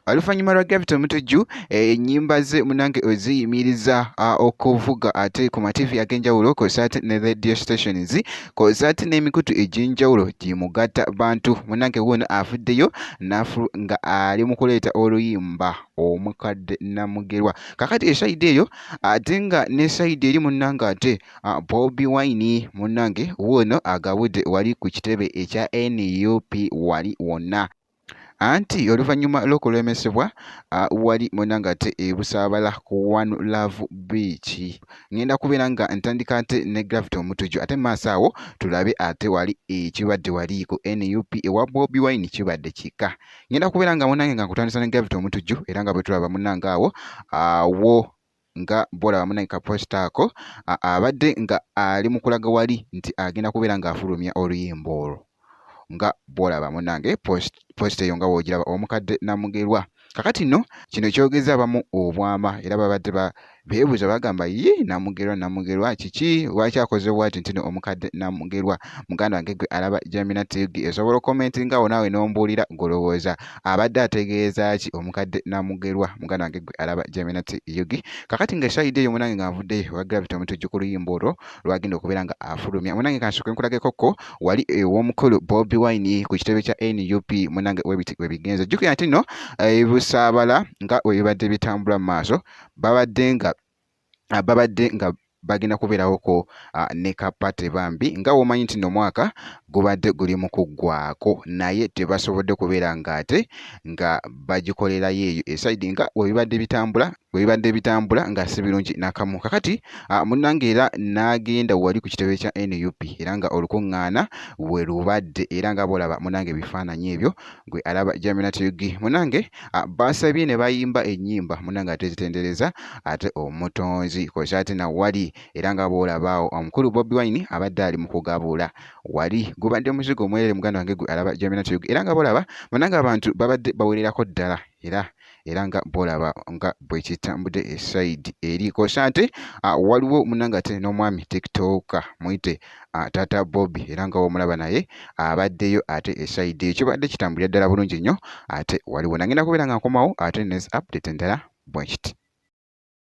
Oluvannyuma lwa Gravity Omutujju ennyimba ze munange oziyimiriza okuvuga ate ku mativi ag'enjawulo kw'ossa ate ne radio stations kw'ossa ate n'emikutu egy'enjawulo gimugatta bantu, munange wuuno avuddeyo nafu nga ali mu kuleeta oluyimba omukadde Namugerwa. Kakati esayidi eyo ate nga ne sayidi eri munnange ate Bobi Wine munnange wuuno agabudde wali ku kitebe ekya nup wali wonna. Anti oluvannyuma lw'okulemesebwa wali munnange ate e Busaabala ku One Love Beach. Ngenda kubeera nga ntandika ate ne Gravity Omutujju ate mu maaso awo tulabe ate wali ekibadde wali ku nup ewa Bobi Wine kibadde kika. Ngenda kubeera nga munnange nga nkutandisa ne Gravity Omutujju era nga bwe tulaba munnange awo awo nga bw'olaba munnange ka poster ako abadde nga ali mu kulaga wali nti agenda kubeera ng'afulumya oluyimba olwo nga bw'olaba munnange poster eyo nga bw'ogiraba omukadde Namugerwa. Kakati nno kino kyogeza abamu obwama era babadde beebuuza bagamba ye Namugerwa Namugerwa kiki lwaki akoze bwati nti no omukadde Namugerwa. Muganda wange gwe alaba Jamina TV osobola okomentinga awo naawe n'ombuulira gw'olowooza abadde ategeeza ki omukadde Namugerwa. Muganda wange gwe alaba Jamina TV. Kakati nga esayidi eyo munange nga nvuddeyo ewa Gravity Omutujju ku luyimba olwo lwagenda okubeera nga afulumya. Munange kansooke nkulageko ko wali ew'omukulu Bobi Wine ku kitebe kya nup munange webiti webigenze. Jjukira nti nno ebusaabala nga webibadde bitambula mu maaso babadde nga babadde nga bagenda kubeerawoko ne ka party bambi nga womanyi nti no mwaka gubadde guli mu kuggwako naye tebasobodde kubeera ng'ate nga bagikolerayo eyo esayidi nga webibadde bitambula webibadde bitambula nga si birungi nakamu. Kakati munnange era n'agenda wali ku kitebe kya nup era nga olukuŋŋaana we lubadde era nga bw'olaba munnange ebifaananyi ebyo gwe alaba Jamina Tuyugi munange basabye ne bayimba ennyimba munange ate zitendereza ate omutonzi kosa ate nawali era nga bw'olaba awo omukulu Bobi Wine abadde ali mu kugabula wali gubadde muzigo omwerere muganda wange gwe alaba Jamina Tuyugi era nga bw'olaba munange abantu babadde bawererako ddala era era nga bw'olaba nga bwe kitambudde esayidi eri kosa ate waliwo munange ate n'omwami tiktoka muyite taata Bobi era nga womulaba naye abaddeyo ate esayidi eyo kibadde kitambulira ddala bulungi nnyo ate waliwo nangenda kubeera nga nkomawo ate ne update endala bwekiti.